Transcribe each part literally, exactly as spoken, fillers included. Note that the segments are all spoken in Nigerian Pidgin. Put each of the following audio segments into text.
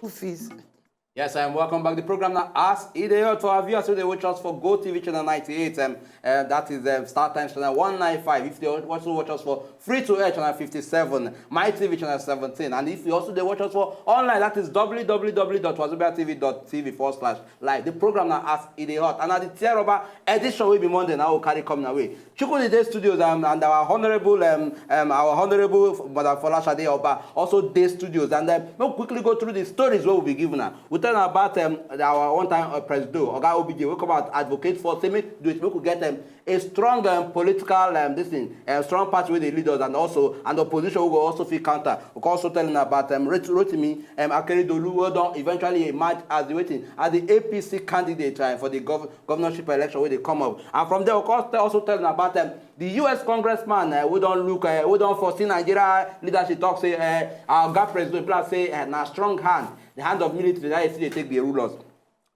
Puffies. Yes, and welcome back. The program now as it is hot for our viewers who they watch us for Go T V channel ninety-eight. Um, uh, that is um, Star Times channel one ninety-five. If they also watch us for free to air channel fifty-seven, My T V channel seventeen, and if you also they watch us for online, that is w w w dot wazobia t v dot t v forward slash live. The program now as it is hot, and at the tear rubber edition will be Monday now. Will carry coming away. Chukwudi dey studios um, and our honorable um, um, our honorable Madam Folashade Oba also dey studios, and um, we'll quickly go through the stories we will be given. Now we tell about um, our one time uh, Presido Oga O B J. We come out advocate for say make do it make we get um, a strong um, political um, this thing, a strong party wey dey lead us, and also and opposition we go also fit counter. We go also tell una about um, Rot- Rotimi um, Akeredolu wey don eventually emerge as the wetin as the A P C candidate uh, for the gov governorship election wey dey come up. And from there we go also tell una about um, the U S congressman uh, wey don look uh, wey don foresee Nigeria leadership talk say uh, our oga president plan say uh, na strong hand, the hand of military na e still dey take dey rule us.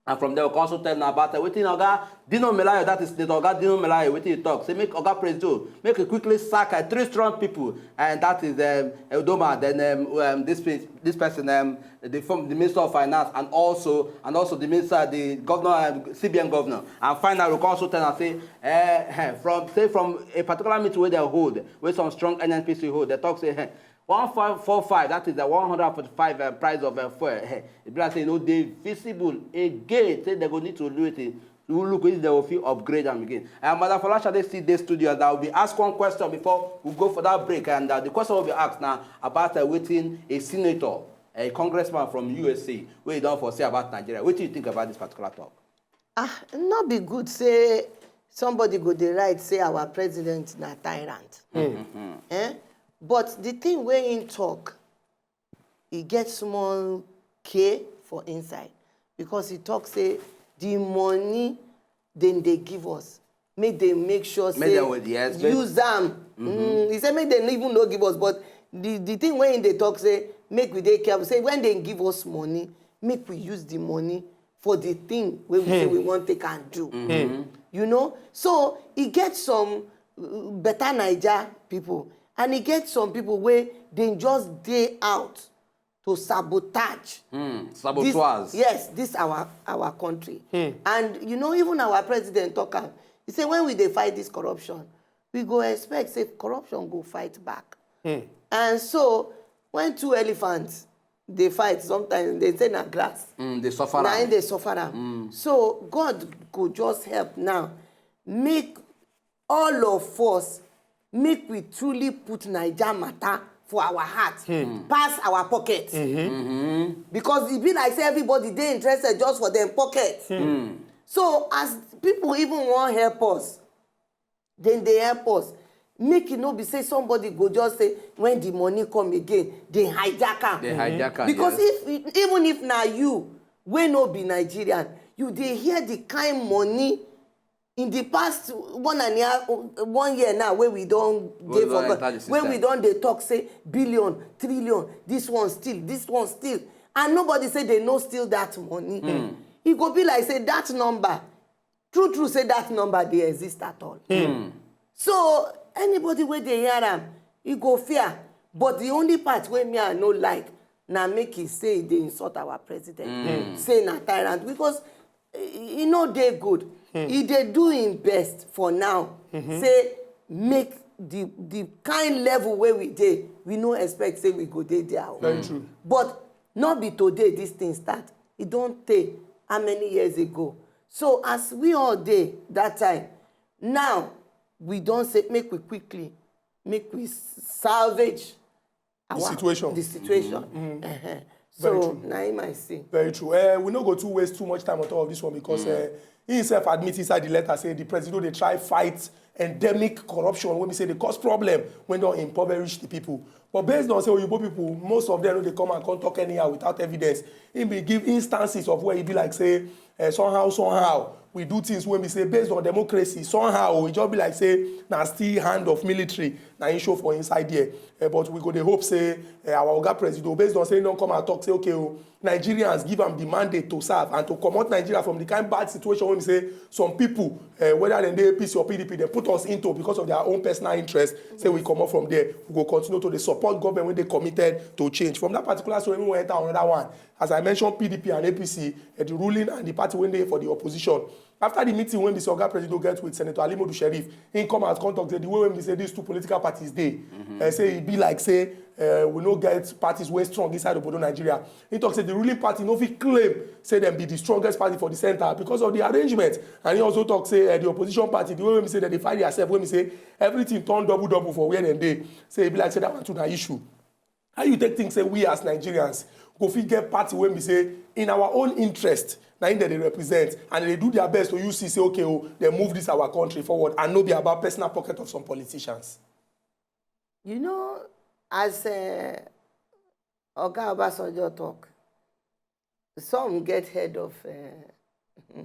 And from there we go also tell una about uh, wetin oga Dino Melayo, that is Senator oga Dino Melayo, wetin he talk say make oga president make e quickly sack uh, three strong people, and that is um, Udoma, then um, um, this pe- this person um, the form the minister of finance, and also and also the minister the governor um, C B N governor. And finally we go also tell am say eh, eh, from say from a particular meeting wey dem hold, wey some strong N N P C hold, dem talk say eh, one five four five, that is the one hundred forty-five uh, price of uh, fuel. Eh, e be like say e no dey visible again, say dem go need to do wetin to look if dem go fit upgrade am again. And Madam Folashade still dey studio, and I will be ask one question before we go for that break. And uh, the question will be asked now about uh, wetin a senator, a congressman from U S A, wey don for say about Nigeria. Wetin you think about this particular talk? Ah, no be good say somebody go dey write say our president na tyrant. Eh? But the thing wey him talk, e get small k for inside, because e talk say the money dem dey give us, make dem make sure Make say dem with- yes, make- use am. Mm, e say make dem even no give us, but the the thing wey him dey talk say make we dey careful, say when dem give us money, make we use the money for the thing wey we say we wan take am do. You know, so e get some uh, better Naija people, and e get some people wey dem just dey out to sabotage. Saboteurs. Yes, this our our country. And you know, even our president talk am. He say when we dey fight this corruption, we go expect say corruption go fight back. And so when two elephants dey fight, sometimes dem say na grass. Mm, they suffer Na am. Im dey suffer am. So God go just help now. Make all of us, make we truly put Naija matter for our heart, pass our pocket. Because e be like say everybody dey interested just for dem pocket. So as people even wan help us, dem dey help us. Make e no be say somebody go just say when the money come again, dem hijack am. Dem hijack am, Because yes. if even if na you wey no be Nigerian, you dey hear the kind money in the past one and a half one year now wey we don Wey dey don for enter the go- wey we system. Don dey talk say billion, trillion, this one still, this one still, and nobody say dem no steal that money. E go be like say that number, true true say that number dey exist at all. So anybody wey dey hear am, e go fear. But the only part wey me I no like na make e say e dey insult our president, say na tyrant, because e e no dey good. E dey do im best for now, say make the the kind level wey we dey, we no expect say we go dey there o. Very true. But no be today this thing start, e don tey. How many years ago? So as we all dey that time, now we don say make we quickly make we salvage our situation. The situation. Uh-huh. So na him I see. Very true. Uh, we no go too waste too much time on top of this one because uh, he himself admit inside the letter say the president dey try fight endemic corruption wey be say dey cause problem wey don impoverish the people. But based on say oyibo people, most of them no dey come and come talk anyhow without evidence. He be give instances of where e be like say uh, somehow somehow we do things wey be say based on democracy somehow e just be like say na still hand of military na im show for inside there. Eh, but we go dey hope say, eh, our oga Presido, based on say he don come and talk say, okay o, Nigerians give am the mandate to serve and to comot Nigeria from the kind bad situation wey be say some people, eh, whether dem dey A P C or P D P, dem put us into because of their own personal interest. Say we comot from there, we go continue to dey support government wey dey committed to change. From that particular story, we wan enter another one. As I mentioned, P D P and A P C, eh, the ruling and the party wey dey for the opposition. After the meeting wey be say oga Presido get with Senator Ali Modu Sheriff, he come out come talk say the way wey be say these two political parties dey, eh, say e be like say, eh, we no get parties wey strong inside obodo Nigeria. He talk say the ruling party no fit claim say dem be the strongest party for the center because of the arrangement. And he also talk say, eh, the opposition party, the way wey be say dem dey fight theirself, wey be say everything turn double double for where dem dey, say e be like say that one too na issue. How you take think say we as Nigerians go fit get party wey be say in our own interest na im dem dey represent, and dem dey do their best to use see say, okay o, dem move this our country forward and no be about personal pocket of some politicians? You know, as uh, Oga Obasanjo talk, some get head of uh,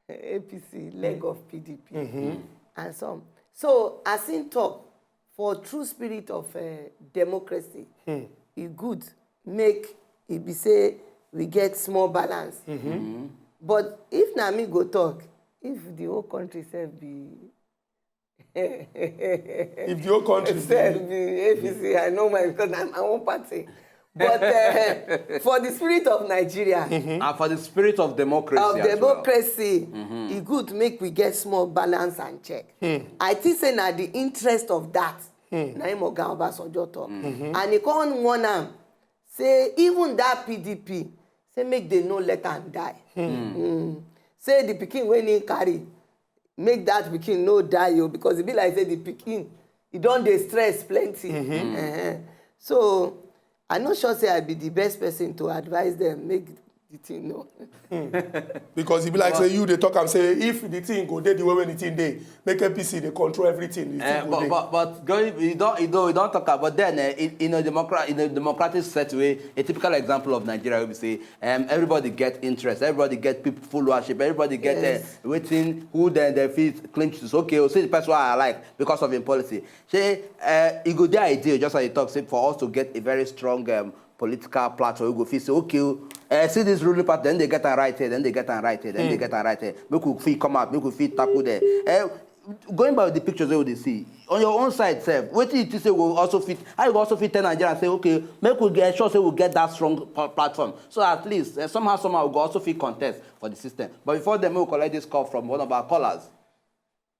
A P C, leg of P D P, and some. So as im talk, for true spirit of uh, democracy, e good make e be say we get small balance. But if na me go talk, if the whole country sef be If the whole country sef be A P C, I know mine because na my own party. But uh, for the spirit of Nigeria, And for the spirit of democracy of as well. Democracy, e good make we get small balance and check. I think say na the interest of that na im Oga Obasanjo talk, and e come warn am say even that P D P, say make dem no let am die. Mm. Say the pikin wey im carry, make that pikin no die o, because e be like say the pikin e don dey stress plenty. Eh-heh. So I no sure say I be the best person to advise them make the thing no. Because e be like say you dey talk am say if the thing go dey the way wey the thing dey, make A P C dey control everything, the thing Eh, go but, dey. but but going you don you don you don talk about then uh, in, in a democrat in a democratic set way, a typical example of Nigeria will be say um, everybody get interest, everybody get people followership, everybody get Yes. uh, wetin who then they fit claim to say, okay, oh, see the person I like because of im policy. Say uh, e go dey ideal, just like you talk, say for us to get a very strong um, political platform, we go feel say, okay, oh, uh, see this ruling party, then they get am right here, then they get am right here, then they get am right here. Make we fit come out, make we fit tackle there. Uh, going by the pictures wey we dey see on your own side sef, wetin you think say we go also fit, how you go also fit tell Nigeria say, okay, make we get sure say we get that strong pa- platform, so at least uh, somehow somehow we go also fit contest for the system. But before then, make we collect this call from one of our callers.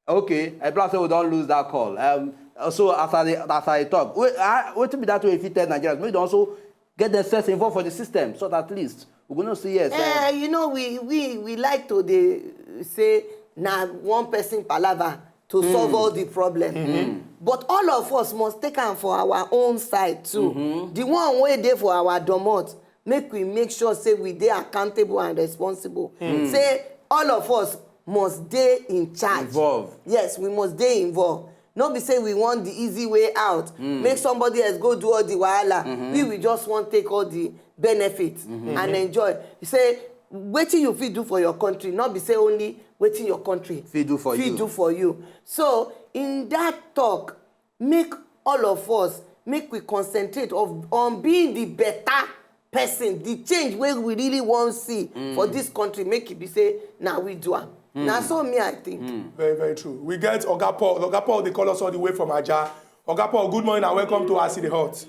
Okay, I plan say we don lose that call. Um, uh, so as I dey- as I talk, wait, uh, wetin be that way if you tell Nigerians make dem also get themselves involved for the system, so that at least we go know say yes. Eh, Uh, you know, we we we like to dey say na one person palava to solve all the problem. But all of us must take am for our own side too. The one wey dey for our domot, make we make sure say we dey accountable and responsible. Say all of us must dey in charge. Involve. Yes, we must dey involved. No be say we want the easy way out, make somebody else go do all the wahala. We we just want take all the benefit and enjoy. Say wetin you fit do for your country, no be say only wetin your country Fit do for fit you. Do for you. So in that talk, make all of us make we concentrate of on being the better person, the change wey we really wan see for this country, make e be say na we do am. Na so me I think. Very, very true. We get Oga Paul. Oga Paul, they call us all the way from Aja. Oga Paul, good morning and welcome to As E Dey Hot.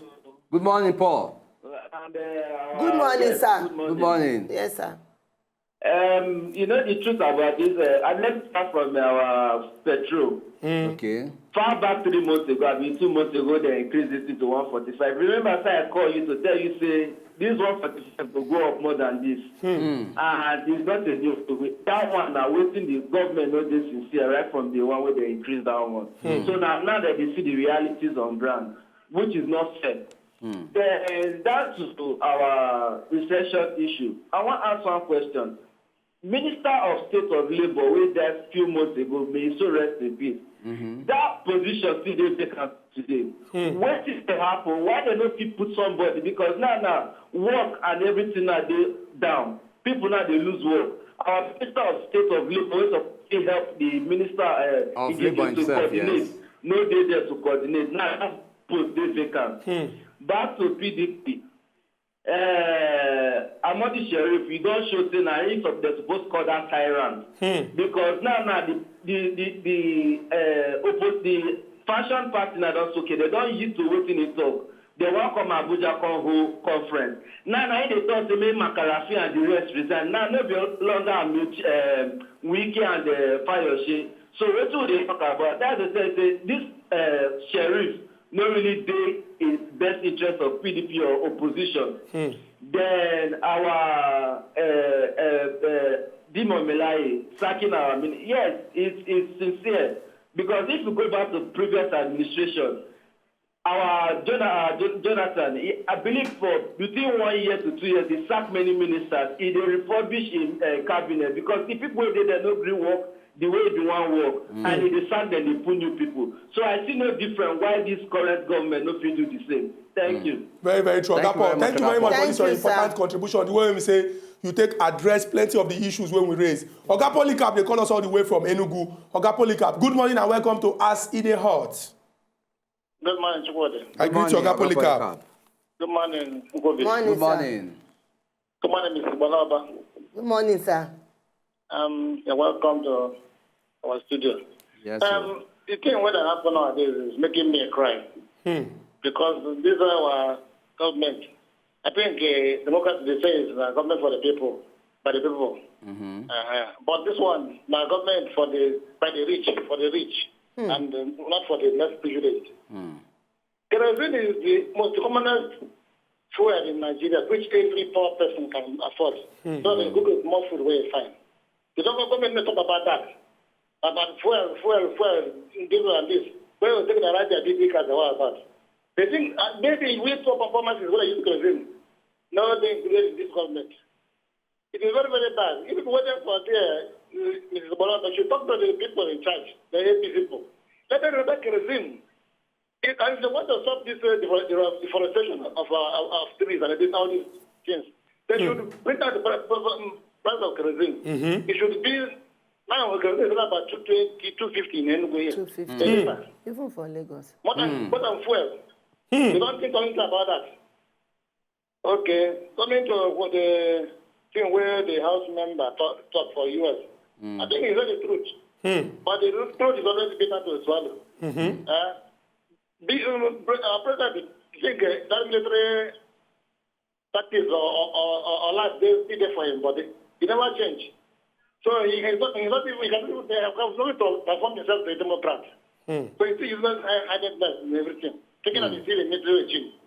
Good morning, Paul. And, uh, Good morning, yes, sir. Good morning. Good morning. Yes, sir. Um, you know the truth about this. Uh, and let's start from our petrol. Okay. Far back three months ago, I mean two months ago, they increased it to one forty-five. Remember, sir, I called you to tell you say this one forty-five will go up more than this, and it's not a new story. That one now, waiting the government no dey sincere right from the one where they increase that one. So now, now that they see the realities on ground, which is not fair. Then down to our recession issue, I want to ask one question. Minister of State of Labour, wey die few months ago, may his soul rest in peace. That position still dey vacant today. Wetin dey happen? Why they no fit put somebody? Because now now work and everything now dey down. People now dey lose work. Our Minister of State of Labour wey suppose fit help the minister uh, Of Nkechi Labour to himself, coordinate. Yes. no dey there to coordinate. Now that post dey vacant. Back to P D P. Uh, Amadi Sheriff, you don show say na him sup- dem suppose call that tyrant. Because now, now the the the the uh, oppo- the faction party na don soke. Dem don yield to wetin he talk. Dem wan come Abuja come hold conference. Now, na him dey talk say make Makarafi and the rest resign. Now, no be longer Amici, um, Wike and uh, Fayose. So wetin we dey talk about? That's the thing say this uh, Sheriff no really dey in best interest of P D P or opposition. Then our uh, uh, uh, Dimo Melaye sacking our minister, yes, it's, it's sincere, because if you go back to previous administration, our Jona- uh, Jo- Jonathan, he, I believe for between one year to two years, he sacked many ministers. He dey refurbish him uh, cabinet because the people wey dey there no gree work the way he bin wan work, and he dey sack dem, dey put new people. So I see no different why this current government no fit do the same. Thank you. Very, very true. Thank you Oga Paul, very much, thank you very Oga much Paul. For Thank this your you, sir. Important contribution. The way we say you take address plenty of the issues wey we raise. Oga Polycarp dey call us all the way from Enugu. Oga Polycarp, good morning and welcome to As E Dey Hot. Good morning, Chukwudi. I greet you, Oga Polycarp. Good morning, Nkobi. Morning, Good sir. Morning. Good morning, Mister Balaba. Good morning, sir. Um, you're welcome to our studio. Yes, sir. Um, the thing that happen nowadays is making me cry. Because this is our government. I think uh, democracy they say is a government for the people, by the people. Uh-huh. But this one, my government for the by the rich, for the rich, and uh, not for the less privileged. Kerosene is the most commonest fuel in Nigeria, which every poor person can afford. So they go get more food where you find. The local government may talk about that, about fuel, fuel, fuel, this and this. Where we take the right their big cars and what about? They think uh, maybe we poor performance is what I use kerosene. No, they included in this government. It is very, very bad. If you waiting for there, uh, Missus Bolanda, you talk to the people in charge, the A P people. Let them remember kerosene. It, and if they want to stop this uh, defore- defore- deforestation of, uh, of, of trees and this, all these things, they should bring down the price, price, um, price of kerosene. It should be now kerosene is about two twenty, two fifty in Enugu here. Two fifty. The litre. Even for Lagos. More than, more than fuel. They don't think anything about that. Okay, coming to what the thing where the house member talk, talk for U S, I think he said the truth. But the truth is always bitter to swallow. Uh, be, um, pre- uh, President, I think uh, that military tactics or, or, or, or life they still there for him, but they, he never change. So he is not, he's not even, he cannot even, they have nothing to perform himself to a Democrat. So he still uses uh, idleness and everything, taking an the military regime.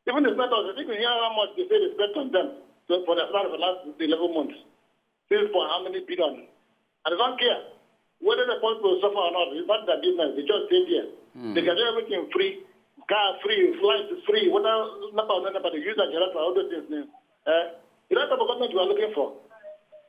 Even the senators, I think we hear how much they say they spent on them for the, for the last eleven months. This is for how many billion? And they don't care whether the people suffer or not. It's not their business. They just stay there. They can do everything free. Car free, flight free, whatever number of number, but they use that generator, all those things. Eh? The right type of government we are looking for.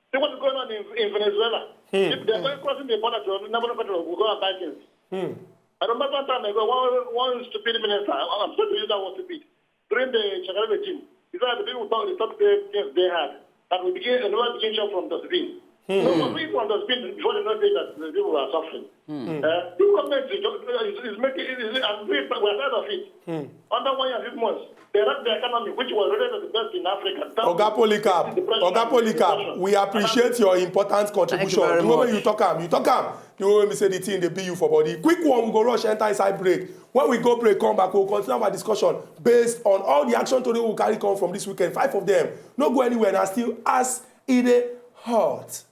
See what is going on in, in Venezuela. If they're going crossing the border to another country, we go and buy things. I remember one time ago, one, one stupid minister, I'm sorry to use that word stupid, during the Shagari regime, he said the people talk, they talk the things they had, that we begin, and we begin shop from dustbin. So we from dustbin before they know say that the people are suffering. Uh, the government is, is, is making, is, is, and we, we are tired of it. Under one year, six months, they wrecked the economy, which was rated as the best in Africa. Oga Polycarp, Oga Polycarp, we appreciate your important contribution. The way you talk am, you talk am. The way we say the thing, they be you for body. Quick one, we go rush enter inside break. When we go break, come back, we'll continue our discussion based on all the action today we carry come from this weekend. Five of them. No go anywhere, and still as it dey hot.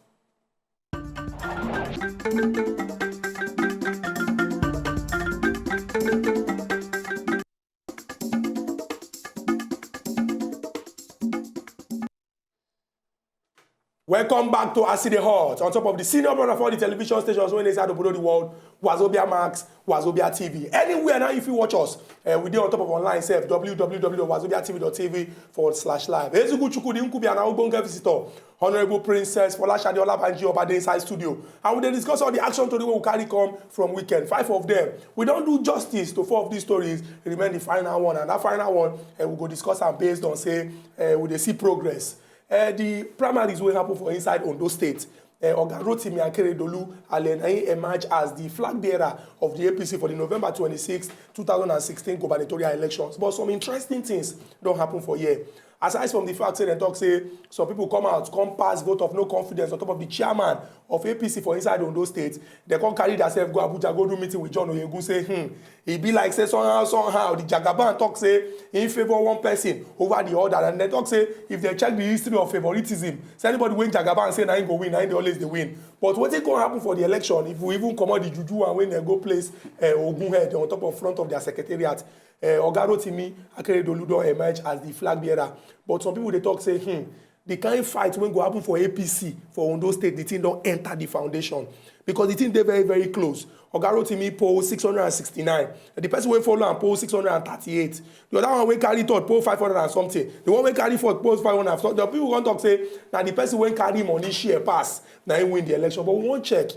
Welcome back to As E Dey Hot. On top of the senior brother for the television stations when they say the world, Wazobia Max, Wazobia T V. Anywhere now, if you watch us, uh, we dey on top of online self, w w w dot wazobia t v dot t v forward slash live. Ezugu Chukudi Nkubi and Aubonga visitor, Honorable Princess Folashade Olabanji Oba dey inside studio. And we dey discuss all the action today we carry come from weekend. Five of them. We don't do justice to four of these stories. Remain the final one. And that final one, uh, we go discuss am based on say uh, we dey see progress. Uh, the primaries wey happen for inside Ondo State, Uh, Oga Rotimi Akeredolu Ale na him emerge as the flag bearer of the A P C for the November twenty-sixth, two thousand and sixteen gubernatorial elections. But some interesting things don happen for here. Aside from the fact say dem talk say some people come out, come pass vote of no confidence on top of the chairman of A P C for inside Ondo State, dem come carry themselves go Abuja, go do meeting with John Oyegun, say, hmm, e be like say somehow, somehow, the Jagaban talk say he favor one person over the other. And dem talk say if dem check the history of favoritism, say anybody wey Jagaban say na him go win, na him dey always dey win. But wetin come happen for the election, if we even comot the juju and when dem go place uh, Ogun head on top of front of their secretariat, uh, Oga Rotimi Akeredolu don emerge as the flag bearer. But some people dey talk say, hmm, the kind fight wey go happen for A P C for Ondo State, the thing don enter the foundation, because the thing dey very, very close. Oga Rotimi poll six hundred and sixty-nine, the person wey follow am poll six hundred and thirty-eight, the other one wey carry third poll five hundred and something, the one wey carry fourth poll five hundred and something. The people come talk say na the person wey carry money share pass na him win the election. But we wan check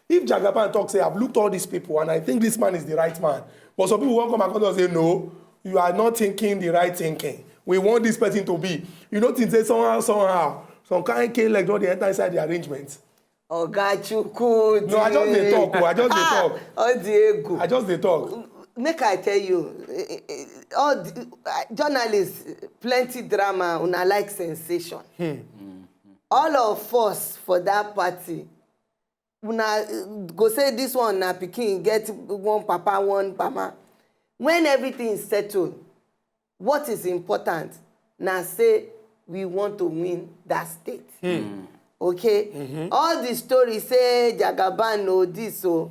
if Jagaban talk say, I've looked all these people and I think this man is the right man. But some people wan come and come talk say, no, you are not thinking the right thinking. We want this person to be. You know, things say somehow, somehow, some kind K leg don dey enter inside the arrangement. Oga Chukwudi. No, I just dey talk. Oh, I just dey talk. Ọ dị egwu. I just dey talk. Make I tell you, eh, eh, eh, all the, uh, journalists, plenty drama, una like sensation. All of us for that party, una uh, go say this one na pikin get one papa, one mama. When everything settle, what is important na say we want to win that state. Okay? All the story say Jagaban know this, so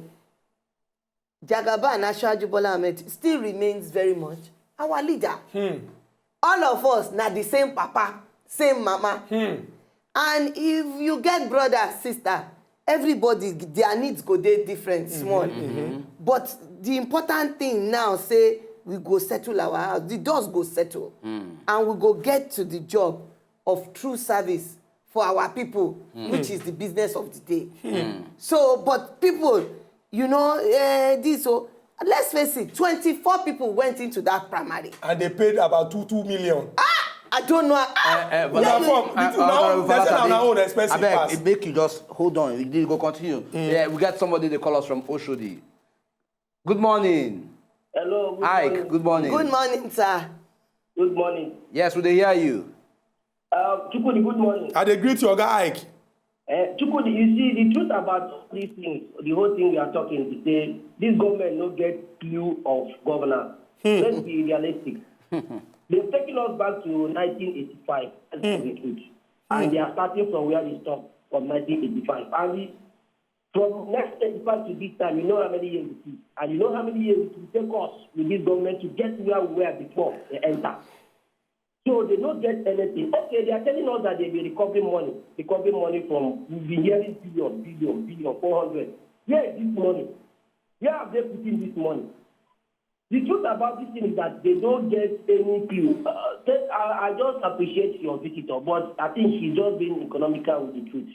Jagaban, Asiwaju Bola Ahmed, still remains very much our leader. All of us na the same papa, same mama. And if you get brother, sister, everybody, their needs go dey different small. But the important thing now say we go settle our house, the dust go settle, and we go get to the job of true service for our people, which is the business of the day. So, but people, you know, eh, this, so let's face it, twenty-four people went into that primary. And they paid about two two million. I don't know. Ah, Eh, eh, where Una you- form, Uh, people now, Honorable they say na Falabi, una own expensive abeg, pass. It make you just hold on. We dey go continue. Yeah, we got somebody they call us from Oshodi. Good morning, Hello, good Ike. morning. Good morning. Good morning, sir. Good morning. Yes, we dey hear you. Uh, Chukwudi, good morning. I dey greet you, Oga Ike. Uh, Chukwudi, you see, the truth about all these things, the whole thing we are talking today, this government no get clue of governance. Let's be realistic. They've taken us back to nineteen eighty-five. That's the truth. And they are starting from where they stopped from nineteen eighty-five. And we, from nineteen eighty-five to this time, you know how many years it is. And you know how many years it will take us with this government to get where we were before they enter. So they don't get anything. Okay, they are telling us that they be recovering money, recovering money from, we be hearing billion, billion, billion, four hundred. Where is this money? Where have they put in this money? The truth about this thing is that they don't get any clue. Uh, I, I just appreciate your visitor, but I think she's just being economical with the truth.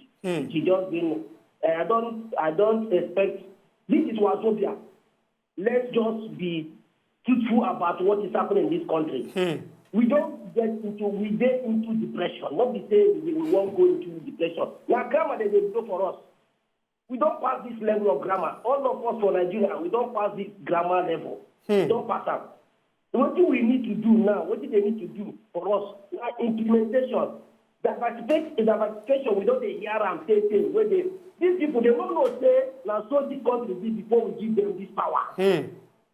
She's just being. Uh, I don't. I don't expect. This is Wazobia. Let's just be truthful about what is happening in this country. We don't get into. We get into depression. Not be say we, we won't go into depression. Now, grammar they dey blow for us. We don't pass this level of grammar. All of us for Nigeria, we don't pass this grammar level. We don't pass am. What do we need to do now? What do they need to do for us? Like implementation. Diversific-, diversification, we don't dey hear am say, say, where they, these people, they don't know say, now so this country be before we give them this power.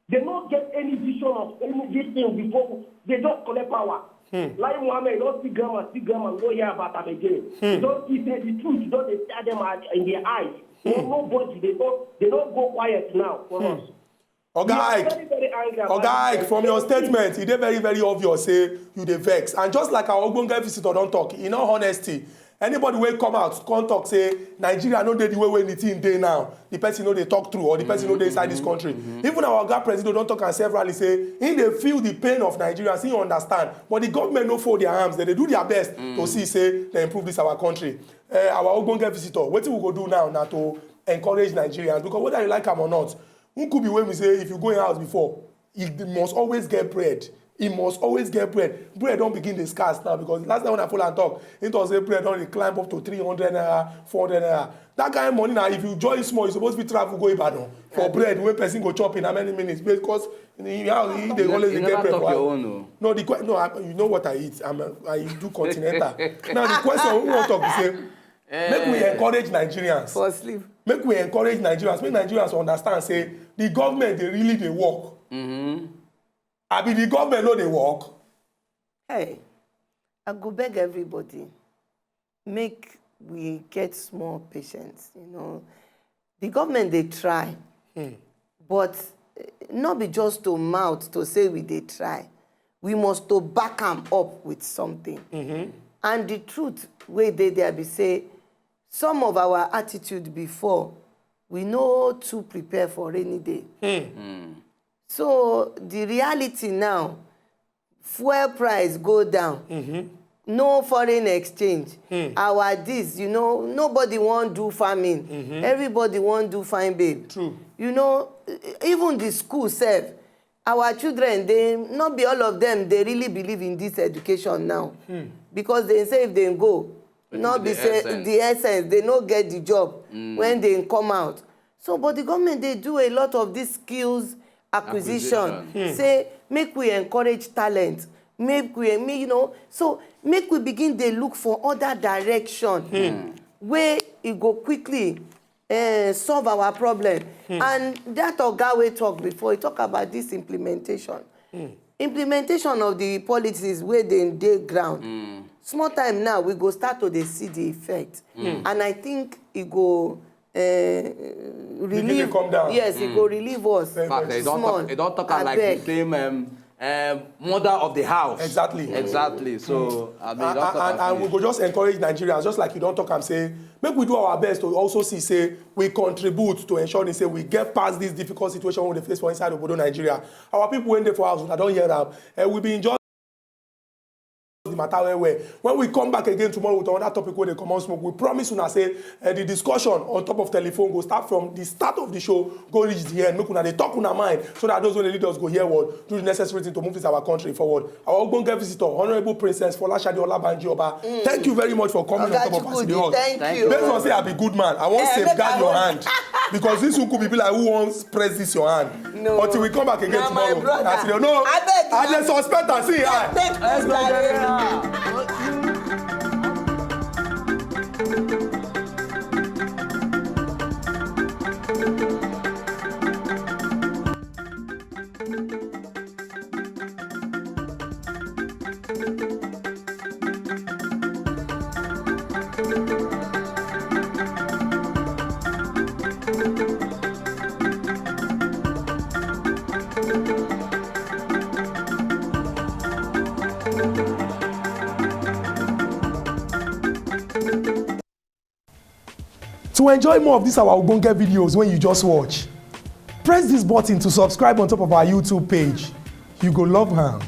They don't get any vision of any this thing before they don't collect power. Like Mohammed, you don't see grammar, see grammar, we don't hear about them again. You don't see say the truth, you don't dey tell them at- in their eyes. No, nobody, they don't, they don't go quiet now for us. Oga We are Ike, very, very angry about Oga this. Ike, from your statement, e dey very, very obvious say you dey vex. And just like our ogbonge visitor don talk, in all honesty, anybody wey come out come talk say Nigeria no dey the way wey the thing dey now, the person no dey talk true, or the person no dey inside this country. Even our Oga Presido don talk am severally say he dey feel the pain of Nigerians, he understand, but the government no fold their arms. They dey do their best to see say they improve this our country. Uh, our ogbonge visitor, wetin we go do now na to encourage Nigerians, because whether you like am or not, Nkubi wey we say if you go in house before, you must always get bread. He must always get bread. Bread don begin dey scarce now, because last time when I follow am talk, he talk say bread don dey climb up to three hundred naira, four hundred naira. That kind of money na, if you join small, you suppose fit travel go Ibadan for bread wey person go chop in how many minutes, because he, he, he dey always dey get bread for house. No, the que- no, I, you know what I eat. I'm, I do continental. Now the question we wan talk be say, make we encourage Nigerians. For sleep. Make we encourage Nigerians. Make Nigerians understand say the government dey really dey work. Abi the government no dey work? Hey, I go beg everybody, make we get small patience, you know. The government dey try, but eh, no be just to mouth to say we dey try. We must to back am up with something. And the truth wey dey there be say some of our attitude before, we no too prepare for rainy day. So the reality now, fuel price go down, no foreign exchange, our this, you know, nobody wan do farming, everybody wan do fine babe. True. You know, e- even the school sef, our children, they, not be all of them, they really believe in this education now. Because they say if they go, not be say the essence, they no get the job when they come out. So, but the government, they do a lot of this skills acquisition. Say, make we encourage talent. Make we, me, you know, so make we begin dey look for other direction wey e go quickly eh, solve our problem. And that oga wey talk before, he talk about this implementation. Implementation of the policies wey dey dey ground. Small time now, we go start to dey see the effect. And I think e go eh, relieve. Come down. Yes, e go relieve us. In fact, they don't small. Talk, they don't talk am like the same um, um, mother of the house. Exactly. Exactly. So I mean, and, and, and we go just encourage Nigerians, just like you don't talk and say, make we do our best to also see say we contribute to ensuring say we get past this difficult situation we dey face for inside obodo Nigeria. Our people wey dey for house, I don hear am, and we be enjoy the matter well well. When we come back again tomorrow with another topic wey dey comot smoke, we promise una say uh, the discussion on top of telephone go start from the start of the show, go reach the end. Make una dey talk una mind, so that those wey dey lead us go hear word, do the necessary thing to move this our country forward. Our ogbonge visitor, Honourable Princess Folashade Olabanji Oba, thank you very much for coming on top of As E Dey Hot. Thank you. Based on say I be good man, I wan safeguard your hand, because this one could be like who wan press this your hand. No. Until we come back again tomorrow. As you know, I dey suspect and see. Let's go. To enjoy more of these our ogbonge videos when you just watch, press this button to subscribe on top of our YouTube page. You go love am.